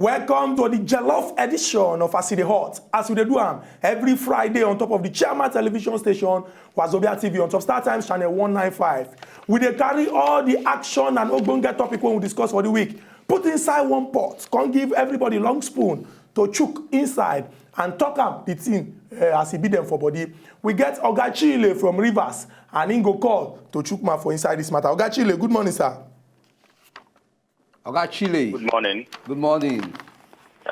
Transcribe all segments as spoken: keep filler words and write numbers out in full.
Welcome to the Jollof edition of As E Dey Hot. As we dey do am every Friday on top of the Chairman Television Station, Wazobia T V on top Star Times Channel one nine five. We dey carry all the action and ogbonge topic wey we discuss for the week, put inside one pot, come give everybody long spoon to chook inside and talk am the thing, eh, as e be dem for body. We get Oga Chile from Rivers, and he go call to chook mouth for inside this matter. Oga Chile, good morning, sir. Oga Chile. Good morning. Good morning. Uh,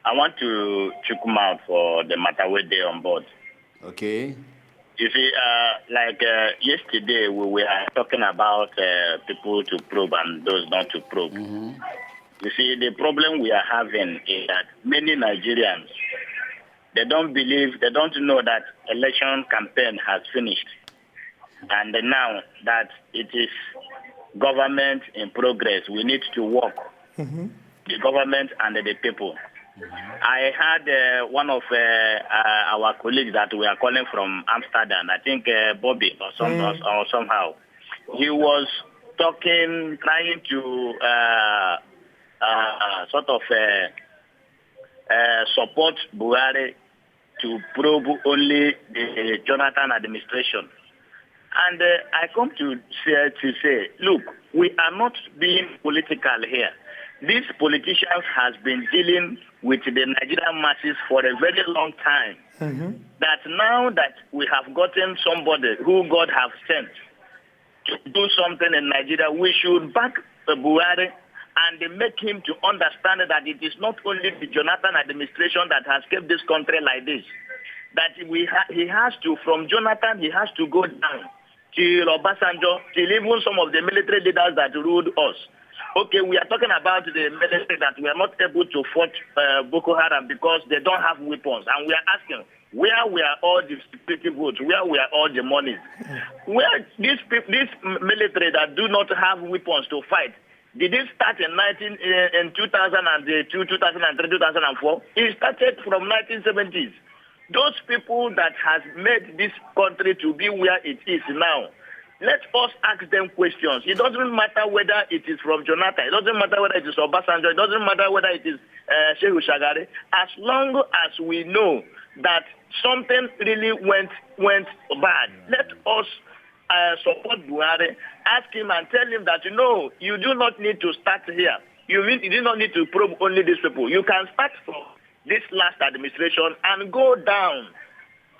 I want to chook mouth for the matter wey dey on board. Okay. You see, uh, like uh, yesterday, we were talking about uh, people to probe and those not to probe. You see, the problem we are having is that many Nigerians, they don't believe, they don't know that election campaign has finished. And now that it is government in progress, we need to work, the government and the people. I had uh, one of uh, uh, our colleagues that we are calling from Amsterdam, I think uh, Bobby or, some, or, or somehow. He was talking, trying to uh, uh, sort of uh, uh, support Buhari to probe only the Jonathan administration. And uh, I come to say, to say, look, we are not being political here. These politicians has been dealing with the Nigerian masses for a very long time. That now that we have gotten somebody who God have sent to do something in Nigeria, we should back uh, Buhari and make him to understand that it is not only the Jonathan administration that has kept this country like this. That we ha- he has to, from Jonathan, he has to go down till Obasanjo, till even some of the military leaders that ruled us. Okay, we are talking about the military that we are not able to fight uh, Boko Haram because they don't have weapons. And we are asking, where were all the security votes? Where were all the monies? Where these peop- this m- military that do not have weapons to fight? Did it start in nineteen uh, in two thousand two, two thousand three, two thousand four? It started from nineteen seventies. Those people that has made this country to be where it is now, let us ask them questions. It doesn't matter whether it is from Jonathan, it doesn't matter whether it is Obasanjo, it doesn't matter whether it is uh, Shehu Shagari. As long as we know that something really went went bad, let us uh, support Buhari. Ask him and tell him that no, you do not need to start here. You mean you do not need to probe only these people. You can start from this last administration and go down.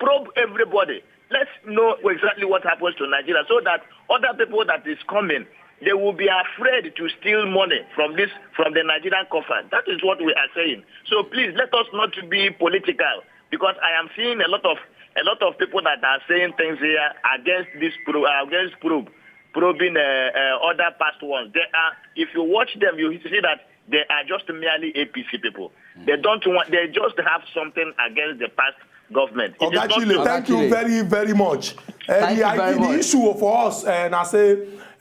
Probe everybody. Let's know exactly what happens to Nigeria so that other people that is coming, they will be afraid to steal money from this from the Nigerian coffers. That is what we are saying. So please let us not be political because I am seeing a lot of a lot of people that are saying things here against this probe, against probe, probing uh, uh, other past ones. They are, if you watch them, you see that they are just merely A P C people. They don't want. They just have something against the past government. It is Oga not Chile, so- thank you Chile. very, very much. Uh, Thank the, you very the much. issue for us, uh, and I say,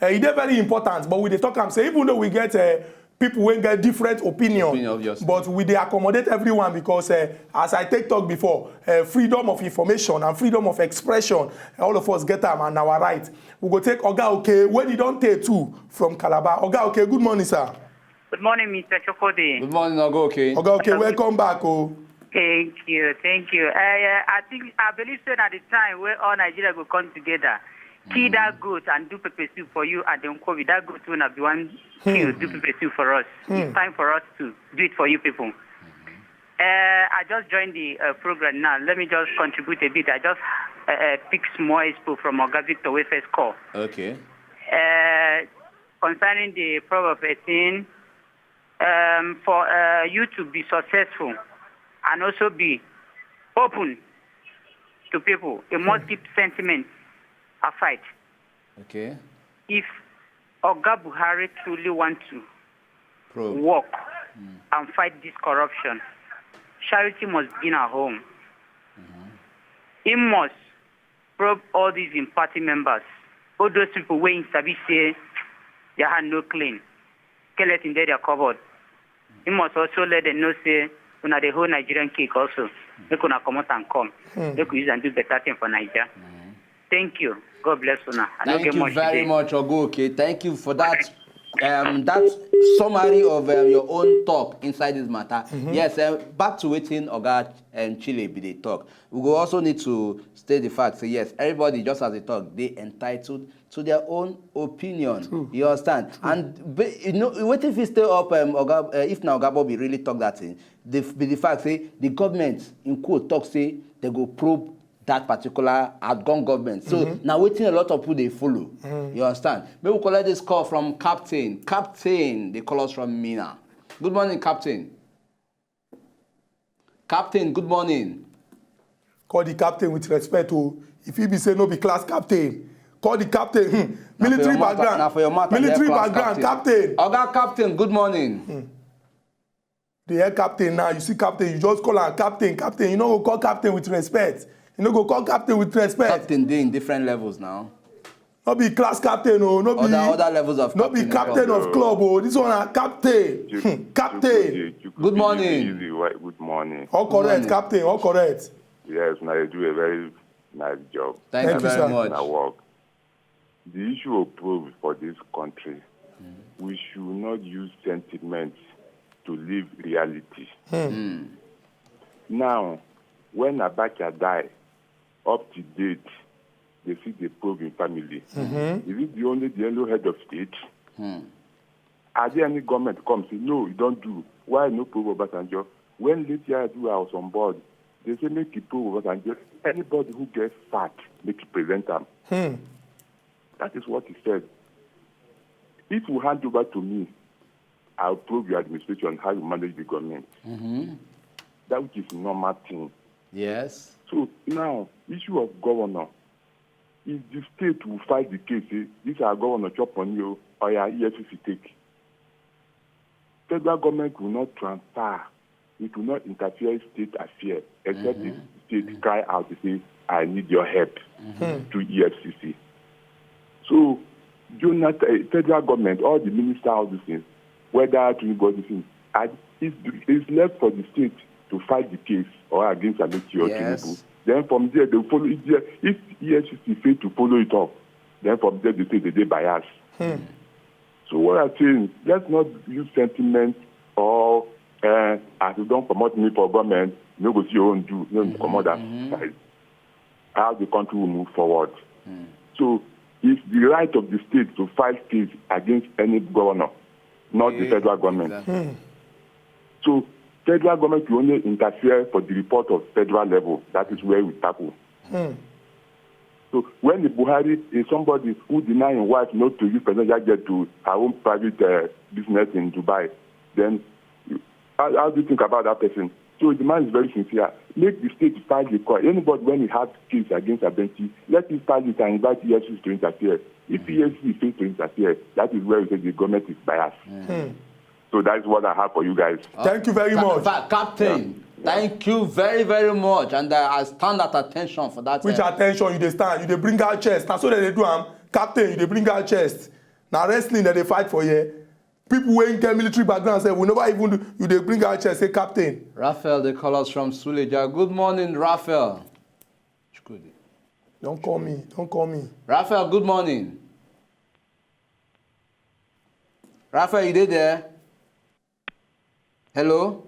uh, it is very important, but we dey talk am say even though we get uh, people wey get different opinion, Opinion, obviously. But we dey accommodate everyone because uh, as I take talk before, uh, freedom of information and freedom of expression, all of us get am and our right. We go take Oga Oke wey he don take too from Calabar. Oga Oke, good morning, sir. Good morning, Mister Chokode. Good morning, Oga Oke. Oga Oke, welcome back. Oh. Thank you, thank you. I, uh, I think I believe so at the time where all Nigeria go come together, kill that goat and do pepper soup for you and then COVID. That goat will not be one kill, do pepper soup for us. It's time for us to do it for you people. Uh, I just joined the uh, program now. Let me just contribute a bit. I just uh, uh, pick small expo from Oga Victor wey first call. Okay. Uh, concerning the Proverb eighteen, um, for uh, you to be successful and also be open to people, you must keep sentiment aside. Okay. If Oga Buhari truly want to Probe. work and fight this corruption, charity must begin at home. He must probe all these in party members, all those people wey him sabi say their hand no clean, skeleton dey their cupboard. He must also let them know say una dey hold Nigerian cake also. Make una comot and come. Make we use and do better thing for Naija. Thank you. God bless una. I no Thank get you much very today. much, Oga Oke. Thank you for that um, that summary of um, your own talk inside this matter. Yes, um, back to wetin Oga um, Chile be dey talk. We go also need to state the fact say yes, everybody, just as they talk, they entitled to their own opinion. You understand? And be, you know, wetin fit stay up, um, Oga, uh, if na Oga Bobby really talk that thing, the, be the fact say the government in quote talk say they go probe that particular outgone government. So now wetin a lot of people dey follow. You understand? Make we collect this call from Captain. Captain, they call us from Mina. Good morning, Captain. Captain, good morning. Call the captain with respect o. If he be say no be class captain, call the captain. Hmm. Military background. Na for your matter, military background, captain. Oga Captain, good morning. The air captain now, you see captain, you just call am captain, captain. You no go call captain with respect. You no go call captain with respect. Captain dey in different levels now. No be class captain o, no be other, other levels of no be captain of club o. This one na captain. Hmm, captain. Good morning. Easy, easy, right? Good morning. All correct, captain. All correct. Yes, now you do a very nice job. Thank you very much. Na work. The issue of probe for this country, we should not use sentiments to live reality. Now, when Abacha die, up to date, they see the probe in family. Is it the only the yellow head of state? Are there any government come say, "No, you don't do"? Why no probe Obasanjo? When late year do, I was on board. They say, "Make you probe Obasanjo." Anybody who gets fat, make you present am. That is what he said. If you hand over to me, I'll probe your administration, how you manage the government. That which is normal thing. Yes. So now, issue of governor, if the state will fight the case, say, "This our governor chop on you, or your E F C C take." Federal government will not transfer, it will not interfere in state affairs, except the state cry out to say, "I need your help," to E F C C. So, Jonathan, eh, federal government, all the minister, all these things, whether to anybody thing, I, it's, it's left for the state to fight the case or against Amici or Tinubu. Then from there, they follow it there. If E F C C fail to follow it up, then from there, they say they dey bias. So what I'm saying, let's not use sentiment or, eh, "As you don't promote me for government, you no go see your own do, no go comot that side." How the country will move forward. So it's the right of the state to file case against any governor, not the federal government. So federal government will only interfere for the report of federal level. That is where we tackle. So when the Buhari is somebody who deny his wife not to use presidential jet to her own private, uh, business in Dubai, then how, how do you think about that person? So the man is very sincere. Make the state file the court. Anybody when he has case against Abenti, let him file it and invite E F C C to interfere. If E F C C fails to interfere, that is where we say the government is biased. So that is what I have for you guys. Thank you very much. Captain, thank you very, very much. And, uh, I stand at attention for that. Which attention you dey stand? You dey bring out chest. Na so dem dey do am. Captain, you dey bring out chest. Na wrestling dem dey fight for here. People wey get military background sef, we never even do. You dey bring out chest, say, "Captain." Raphael, they call us from Suleja. Good morning, Raphael. Chukwudi. Don't call me. Don't call me. Raphael, good morning. Raphael, you dey there? Hello?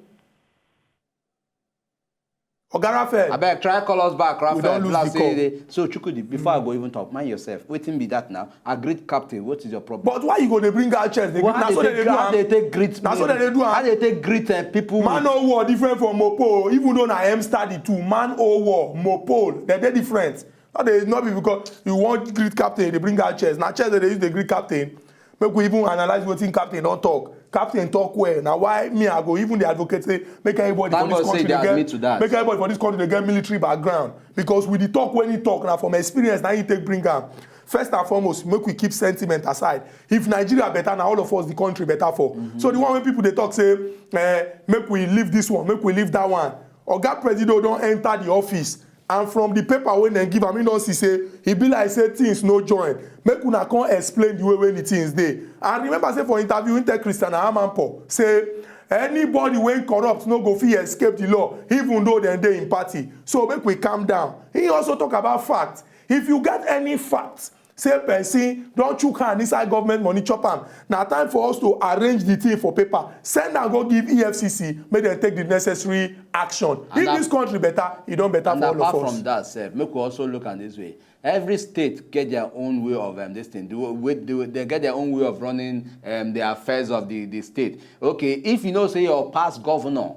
Oga Raphael. Abeg, try call us back, Raphael. We don lose the call. So, Chukwudi, before I go even talk, mind yourself. Wetin be that now? Agreed, Captain. What is your problem? But why you go dey bring out chest? How they take greet? Na so they dey do am. How they take greet, uh, people? Man O War different from Mopol. Even though na M study too, Man O War, Mopol, they dey different. No, they no be because you want greet captain, they bring out chest. Na chest they use the greet captain. Make we even analyze wetin captain don talk. Captain talk well. Na why me I go even dey advocate say make everybody for this country dey get, make everybody for this country dey get military background, because with the talk when he talk, na from experience na he take bring am. First and foremost, make we keep sentiment aside. If Nigeria better, na all of us the country better for. So the one wey people dey talk say, eh, make we leave this one, make we leave that one. Oga Presido don enter the office. And from the paper wey dem give am, he don see say e be like say things no join. Make una come explain the way wey the things dey. And remember say for interview, he tell Christiana Amanpour say anybody wey corrupt no go fit escape the law, even though dem dey in party. So make we calm down. He also talk about fact. If you get any fact say person don chook hand inside government money, chop am. Na time for us to arrange the thing for paper, send am go give E F C C, make dem take the necessary action. If this country better, e don better for all of us. And apart from that sef, make we also look am this way. Every state get their own way of, um, this thing. They, they, they get their own way of running, um, the affairs of the, the state. Okay, if you know say your past governor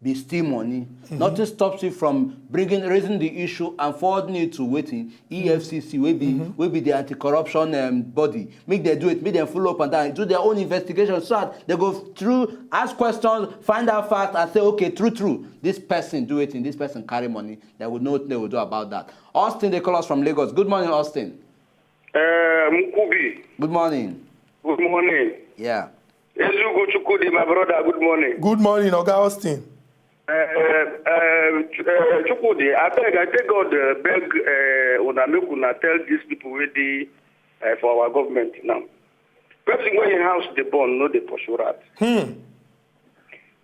be steal money, nothing stops you from bringing, raising the issue and forwarding it to wetin, E F C C, wey be, wey be the anti-corruption, um, body. Make dem do it, make dem follow up and down, do their own investigation, so that they go through, ask questions, find out facts, and say, okay, true, true, this person do wetin, this person carry money. They will know what they will do about that. Austin, they call us from Lagos. Good morning, Austin. Uh, Mukubi. Good morning. Good morning. Yeah. Ezugo Chukwudi, my brother, good morning. Good morning, Oga Austin. Uh, uh, uh, Chukwudi, I beg, I take God, uh, beg, uh, una make una tell these people wey dey, uh, for our government now. Person wey im house dey burn, no dey pursue rat. Hmm.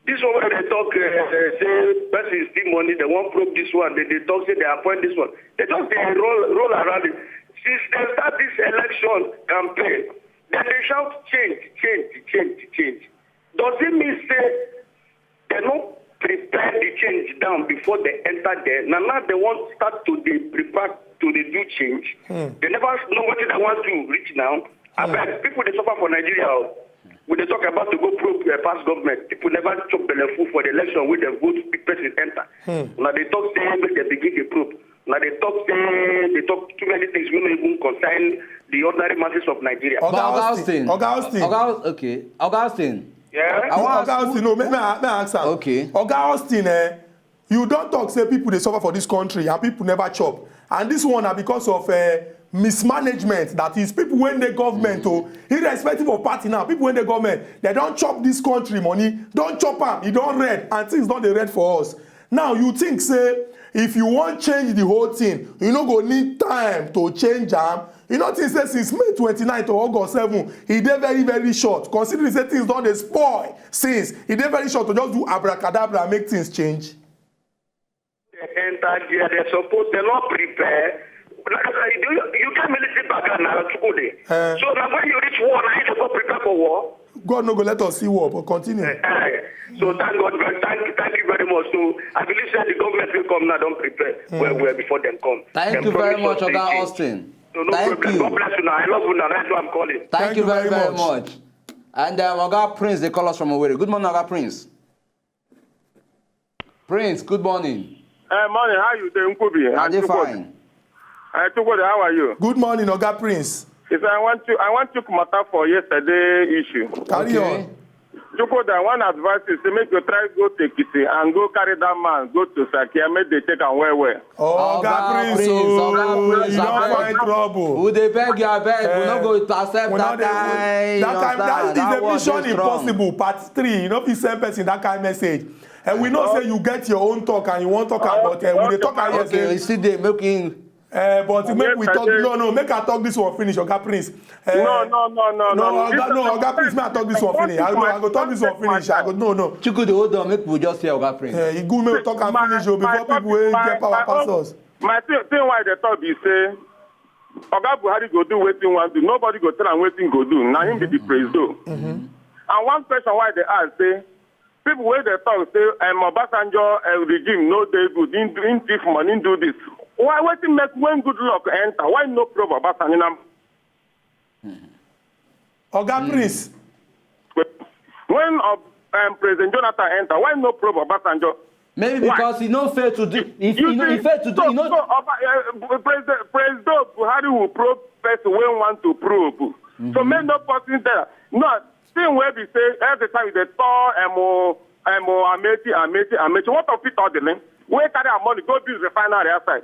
This one wey dem talk, uh, uh, say person steal money, dem wan probe this one, dem dey talk say dem appoint this one. Dem just dey roll, roll around it. Since dem start this election campaign, dem dey shout change, change, change, change. Does it mean say dem no prepare the change down before dem enter there? Na now dem wan start to dey prepare to dey do change. Hmm. Dem never know wetin dem wan do reach now. Hmm. Abeg, people dey suffer for Nigeria o. We dey talk about to go probe, uh, past government. People never chop belle full for the election wey dem vote big person enter. Hmm. Una dey talk say make dem begin dey probe. Una dey talk say, dey talk too many things wey no even concern the ordinary masses of Nigeria. Oga Austin. Oga Austin. Oga Aus-, okay. Oga Austin. Yeah? I wan ask Oga Austin, no, make, make I, make I ask am. Okay. Oga Austin, eh, you don talk say people dey suffer for this country and people never chop. And this one na because of, eh, mismanagement. That is, people wey dey government, oh, irrespective of party now, people wey dey government, dem don chop this country money, don chop am, e don red, and things don dey red for us. Now, you think say if you wan change the whole thing, you no go need time to change am? You no think say since May twenty-ninth to August seven, e dey very, very short, considering say things don dey spoil since? E dey very short to just do abracadabra, make things change. Dem enter there, dem suppose, dem no prepare. You, you get military background na Chukwudi. Eh. So na when you reach war, na you dey go prepare for war. God no go let us see war, but continue. Eh, eh. So thank God, very, thank, thank you very much. So I believe say the government will come now, don prepare well, well before dem come. Thank you very much, Oga Austin. So no problem. God bless you now. I love you now. That's why I'm calling. Thank you very, very much. And, um, Oga Prince, they call us from Owerri. Good morning, Oga Prince. Prince, good morning. Eh, morning. How you doing, Nkubi? I dey fine. Eh, Chukwudi, how are you? Good morning, Oga Prince. Yes, I want to, I want to matter for yesterday issue. Carry on. Chukwudi, I wan advise you, say make you try go to Ekiti and go carry that man, go to Sakia, make they take am well, well. Oga Prince, oh, Oga Prince, you don find trouble. We dey beg you, abeg, we no go accept that kind, that kind, that is a mission impossible, part three. You no fit send person that kind message. And we know say you get your own talk and you wan talk am, but, eh, we dey talk am here. Okay, you still dey make him. Eh, but make we talk. No, no, make I talk this one finish, Oga Prince. Eh, no, no, no, no, no, Oga, no, Oga Prince, make I talk this one finish. I go, I go talk this one finish. I go, no, no. Chukwudi, hold on, make we just hear Oga Prince. Eh, e good make we talk am finish o, before people wey get power pass us. My thing, thing why they talk be say Oga Buhari go do wetin he wan do. Nobody go tell am wetin he go do. Na him be the presido. And one question why they ask say, people wey dey talk say, um, Obasanjo, uh, regime no dey good, him, him thief money, him do this. Why, wetin make when good luck enter, why no probe Obasanjo? Na Oga Prince. When, uh, um, President Jonathan enter, why no probe Obasanjo? Maybe because he no fail to do. If he no, he fail to do, so, he no. So, uh, President, President Buhari will probe person wey want to probe. So make no person there. No, thing wey be say every time they call M O, M O Amechi, Amechi, Amechi. What of Peter Odili? Wey carry our money go build refinery outside.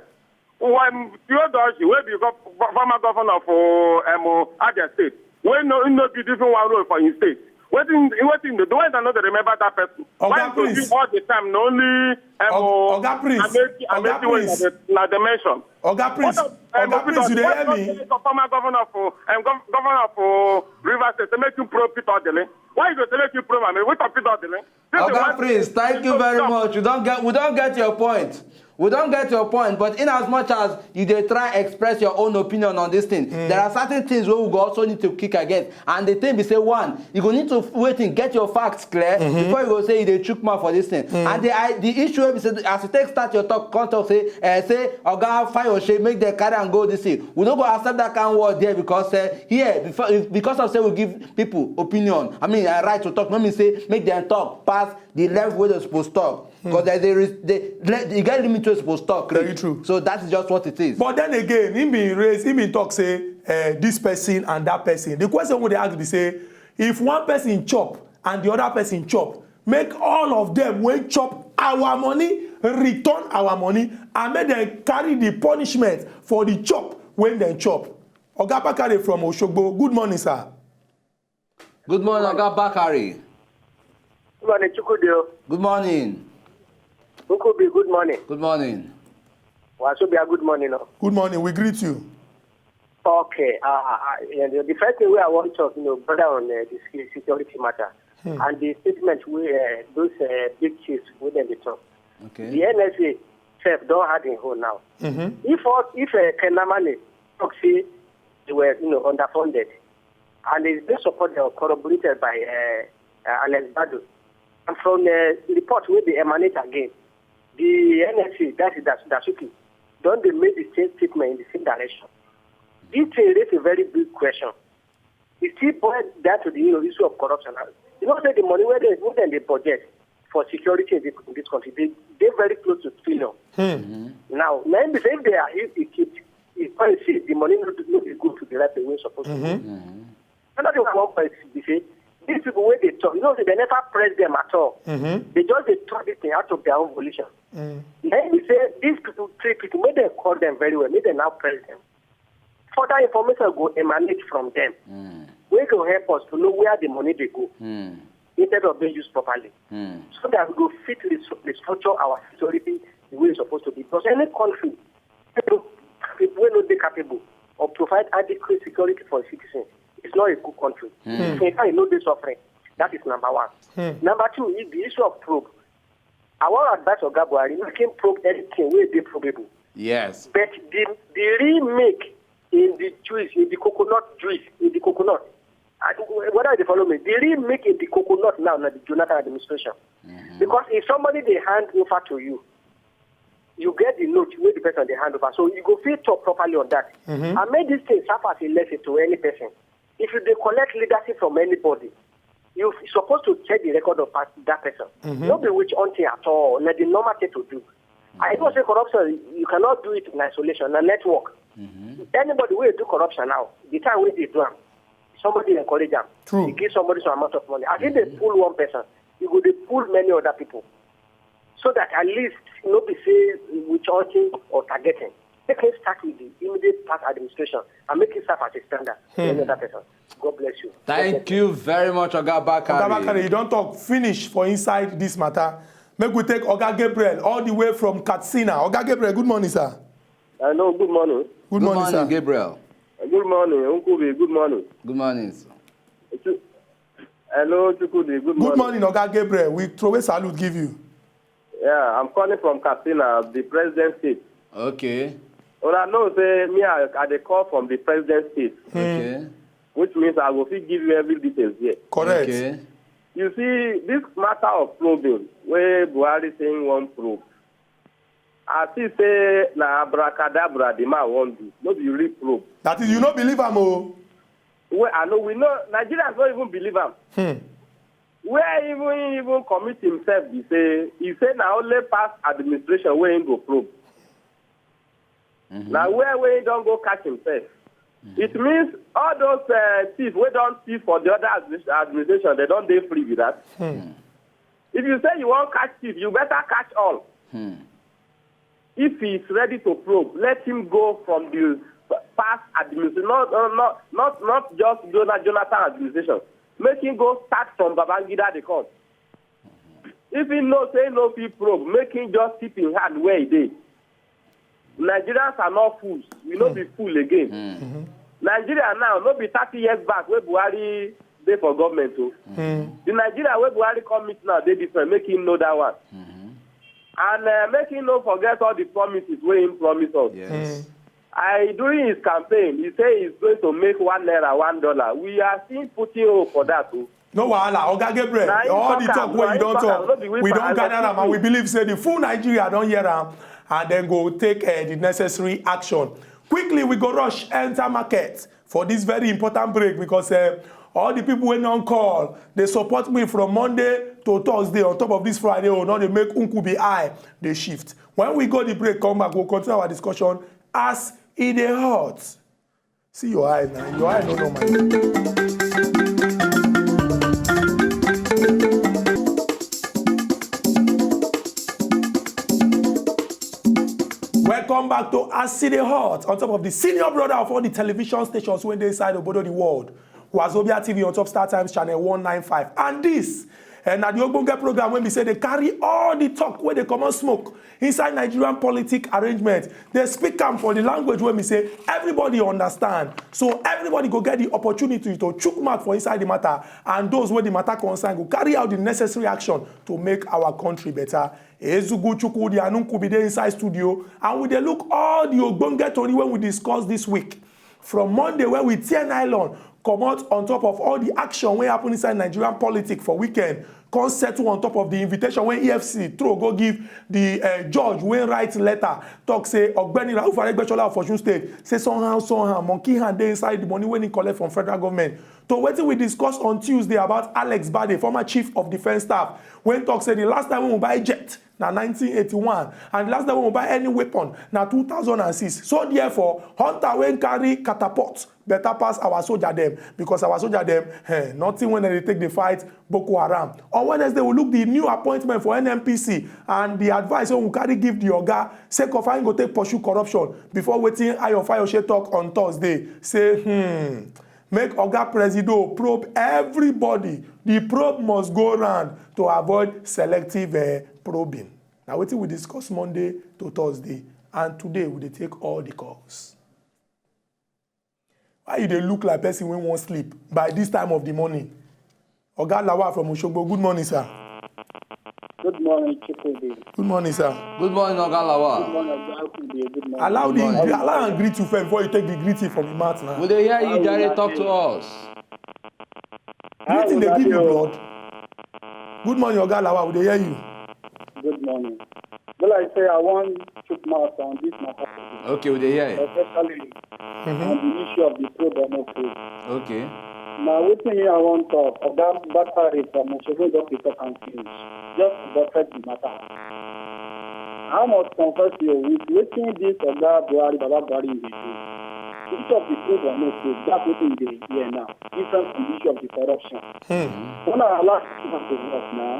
When Theodore Oshie, wey be gov-, former governor for, um, Abia State, wey no, no be different one role for him state. Wetin, wetin dey do? Why dem no dey remember that person? Why Oga Prince, all the time na only, um, Oga Prince, Amechi, Oga Amechi wey Prince, na the, na the mention? Oga Prince, what of, um, Oga Prince, you dey hear me? Former governor for, um, gov-, governor for Rivers State, say make you probe Peter Odili. Why you go say make you probe am? Which of Peter Odili? Oga Prince, thank you very much. We don get, we don get your point. We don't get your point, but in as much as you dey try express your own opinion on this thing, there are certain things wey we go also need to kick against. And the thing be say, one, you go need to wait and get your facts clear before you go say you dey chook mouth for this thing. And the I, the issue wey be say, as you take start your talk, come talk say, eh, say Oga Fayose make dem carry and go this thing. We no go accept that kind word there because, eh, here, before, because of say we give people opinion, I mean, uh, right to talk, no mean say make dem talk pass the level wey dem suppose talk. Because there, there is, they, le- you get limit wey suppose talk. Very reach. True. So that is just what it is. But then again, him bin raise, him bin talk say, uh, this person and that person. The question we dey ask be say, if one person chop and the other person chop, make all of them wey chop our money return our money and make dem carry the punishment for the chop wey dem chop. Oga Bakare from Osogbo, good morning, sir. Good morning, Oga Bakari. Good morning, Chukwudio. Good morning. Nkubi, good morning. Good morning. Wasobia, good morning. No? Good morning. We greet you. Okay. Uh, uh, uh, the first thing we I want to talk, you know, brother, on uh, the se- security matter and the statement we uh, those uh, big chiefs we then they talk. Okay. The N S A self don't have in hold now. Mm-hmm. If all, if uh, Kenamani talk say they were, you know, underfunded, and it's been supported or corroborated by uh, uh, Alex Badu. And from the report will be emanate again, the N S C, that is Das- Dasuki, don't they make the same statement in the same direction? This thing raises a very big question. It still boils down to the, you know, issue of corruption. You know, say the money where they, where they budget for security in this, in this country, they, they're very close to trillion. Now, now, if they are, if they keep, if I see the money not, not go to the right way it's supposed to go. Another thing I want to say, these people where they talk, you know, they never press them at all. They just they talk this thing out of their own volition. Then we say these people, three people, make them call them very well, make them now press them. Further information go emanate from them. We go help us to know where the money they go instead of being used properly. So that we go fit res- restructure our security the way it's supposed to be. Because any country people wey no dey capable of provide adequate security for a citizen, it's not a good country. So in fact, e no dey suffering. That is number one. Number two is the issue of probe. I wan advise Oga Buhari make him probe anything wey dey probable. Yes. But the the real milk in the juice, in the coconut juice, in the coconut, I, whether you dey follow me, the real milk in the coconut now na the Jonathan administration. Because if somebody dey hand over to you, you get the note wey the person dey hand over, so you go fit talk properly on that. And make this thing serve as a lesson to any person. If you dey collect leadership from anybody, you suppose to check the record of that person. No be witch hunting at all. Na the normal thing to do. I know say corruption, you cannot do it in isolation. Na network. Anybody wey do corruption now, the time wey they do am, somebody encourage am. True. They give somebody some amount of money. I think they pull one person. You go they pull many other people. So that at least no be say witch hunting or targeting. Make him start with the immediate past administration and make him serve as a standard for any other person. God bless you. Thank you very much, Oga Bakari. Oga Bakari, you don't talk finish for inside this matter. Make we take Oga Gabriel all the way from Katsina. Oga Gabriel, good morning, sir. Hello, good morning. Good morning, sir. Gabriel. Good morning, Uncle B. Good morning. Good morning, sir. Hello, Chukwudi. Good morning. Good morning, Oga Gabriel. We throw a salute, give you. Yeah, I'm calling from Katsina, the president state. Okay. Una know say me, I, I dey call from the president state, Okay. which means I go fit give you every details here. Correct. Okay. You see, this matter of probing, where Buhari saying one probe, I see say na abracadabra the man wan do, no be real probe. That is, you no believe am o. Well, I know we know Nigerians don't even believe am. Where even he even commit himself, he say he say na only past administration wey he go probe. Now where where he don't go catch himself. It means all those uh, thieves wey don't thief for the other administ- administration, they don't dey free with that. If you say you wan catch thief, you better catch all. If he is ready to probe, let him go from the past administration, not not not not, not just Jonah, Jonathan administration. Make him go start from Babangida dey come. If he know say he no fit probe, make him just keep him hand where he dey. Nigerians are not fools. We no be fool again. Nigeria now, no be thirty years back wey Buhari dey for government o. The Nigeria wey Buhari come meet now dey different. Make him know that one. And uh, make him no forget all the promises wey him promise us. Yes. I, during his campaign, he say he's going to make one naira one dollar. We are still putting hope for that o. No wahala, Oga Gabriel. Na him All the talk am, talk wey na you him don talk am, talk, no be we we don for gather am, and we Executive. Believe say the full Nigeria don hear am, and then go take uh, the necessary action. Quickly, we go rush enter market for this very important break because uh, all the people wey don call dey support me from Monday to Thursday on top of this Friday o, no dey make unkubi eye dey shift. When we go the break, come back, we'll continue our discussion as e dey hot. See your eye now, your eye no normal. Welcome back to As E Dey Hot on top of the senior brother of all the television stations wey dey inside obodo the world, Wazobia T V on top Star Times channel one nine five. And this eh, na the ogbonge program wey be say dey carry all the talk wey dey comot smoke inside Nigerian politic arrangement. Dey speak am for the language wey be say everybody understand. So everybody go get the opportunity to chook mouth for inside the matter, and those wey the matter concern go carry out the necessary action to make our country better. Ezugu Chukwudi Anunkubi dey inside studio, and we dey look all the ogbonge tori wey we discuss this week. From Monday wey we tear nylon comot on top of all the action wey happen inside Nigerian politics for weekend, come settle on top of the invitation wey E F C C throw go give the uh, judge wey write letter talk say Ogbeni Rauf Aregbesola of Osun State say somehow somehow monkey hand dey inside the money wey he collect from federal government. To wetin we discuss on Tuesday about Alex Bade, former chief of defence staff, wey talk say the last time we buy jet na nineteen eighty-one, and the last time we buy any weapon na two thousand and six. So therefore, hunter wey carry catapult better pass our soldier dem, because our soldier dem, eh, nothing wey dem dey take dey fight Boko Haram. On Wednesday, we look the new appointment for N N P C and the advice wey we carry give the oga sake of how he go take pursue corruption before wetin Ayo Fayose talk on Thursday. Say, hmm, make Oga Presido probe everybody. The probe must go round to avoid selective uh, probing. Now, wetin we discuss Monday to Thursday, and today we dey take all the calls. Why you dey look like person wey wan sleep by this time of the morning? Oga Lawal from Osogbo, good morning, sir. Good morning, Chief. Good morning, sir. Good morning, Oga Lawal. Good morning, Oga Kude. Good morning. Allow the Good morning. Allow and greet you first before you take the greeting from the mouth now. We dey hear you, Jare. Talk to us. Greeting dey give you blood. Good morning, Oga Lawal. We dey hear you. Good morning. Well, I say I wan chook mouth on this matter. Okay, we dey hear you. Especially Mm-hmm. on the issue of the probe or no probe. Okay. Now, wetin me I wan talk, Oga Bakare from Osogbo don dey talk am finish. Just to protect the matter. I must confess to you with wetin this Oga Buhari, Baba Buhari dey do. Issue of the probe or no probe, that's wetin we dey hear now. Different from the issue of the corruption. Hmm. When I allow people to work now,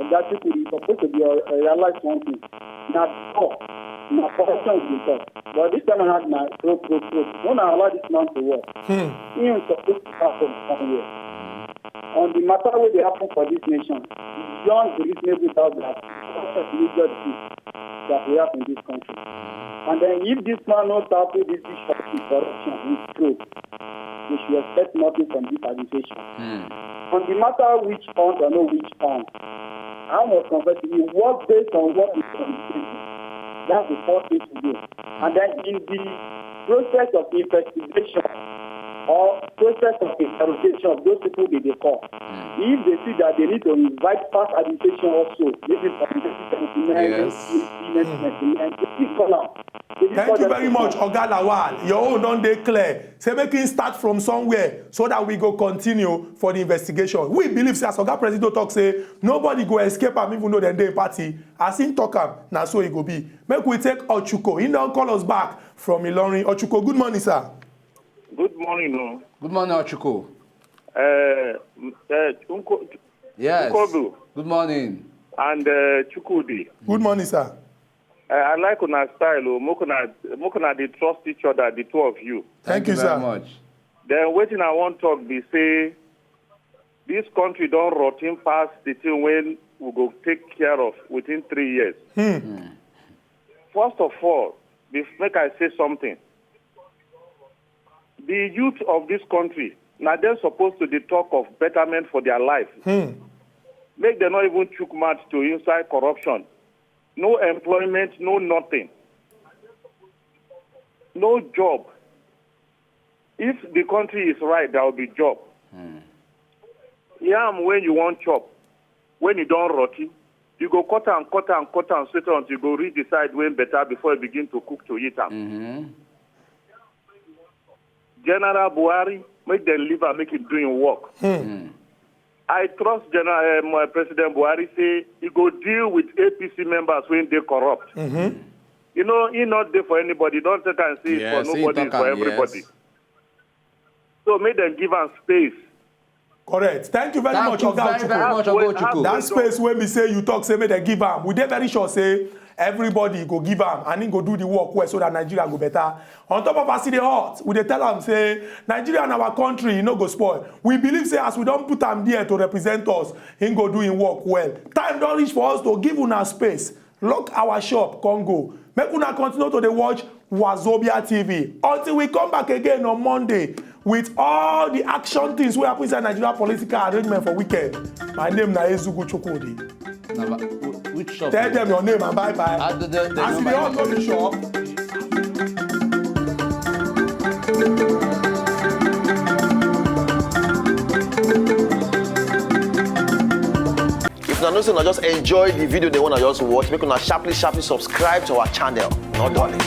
Oga Chukwudi, you suppose to be uh, realize one thing. Na talk, na corruption we dey talk. But this time around, na probe, probe, probe. When I allow this man to work, Hmm. he is supposed to start from somewhere. On the matter wey dey happen for this nation, beyond the reasonable doubt that corruption is major disease that we have in this country. And then if this man no tackle this issue of corruption with truth, we should expect nothing from this administration. Hmm. On the matter which count or no which count, I must confess to you, work based on what is on the table. That's the first thing to do. And then in the process of investigation or process of interrogation of those people they dey call, if they see that they need to invite past administration also, maybe from nineteen seventy-nine, Yes. nineteen ninety-nine, they still call am. They still Thank call you them very to much, come. Oga Lawal. Your own don dey clear. Say make him start from somewhere so that we go continue for the investigation. We believe say as Oga Presido talk say nobody go escape am even though dem dey party. As him talk am, na so e go be. Make we take Ochuko. He don call us back from Ilorin. Ochuko, good morning, sir. Good morning, no. Good morning, Ochuko. Uh, uh, Unko, Yes. Nkodu Good morning. and uh, Chukwudi. Good morning, sir. Uh, I like una style, oh. Make una, make una dey trust each other, the two of you. Thank you, very sir. Much. Then wetin I wan talk be say this country don rotten pass the thing wey we go take care of within three years. Hmm. First of all, bef-, make I say something. The youth of this country, na dem suppose to dey talk of betterment for their life. Hmm. Make dem no even chook mouth to inside corruption. No employment, no nothing. No job. If the country is right, there will be job. Yam, when you wan chop, when e don rotty, you go cut am, cut am, cut am, sweat until you go reach the side wey better before you begin to cook to eat am. General Buhari, make dem leave am, make him do him work. I trust General um, uh, President Buhari say he go deal with A P C members wey dey corrupt. You know, he not there for anybody. Don't take and say it's for nobody, it's for everybody. So make dem give am space. Correct. Thank you very much, Oga Ochuku. That space wey be say you talk say make dem give am, we dey very sure say everybody go give am and he go do the work well so that Nigeria go better. On top of as e dey hot, we dey tell am say Nigeria na our country, e no go spoil. We believe say as we don put am there to represent us, he go do him work well. Time don reach for us to give una space, lock our shop, come go. Make una continue to dey watch Wazobia T V. Until we come back again on Monday with all the action things wey happen inside Nigeria political arrangement for weekend. My name na Ezugu Chukwudi. Which shop? Tell them your name and bye bye. As you dey hot for the shop. If una know say una just enjoy the video dem wey una just watch, make una sharply sharply subscribe to our channel. No dulling.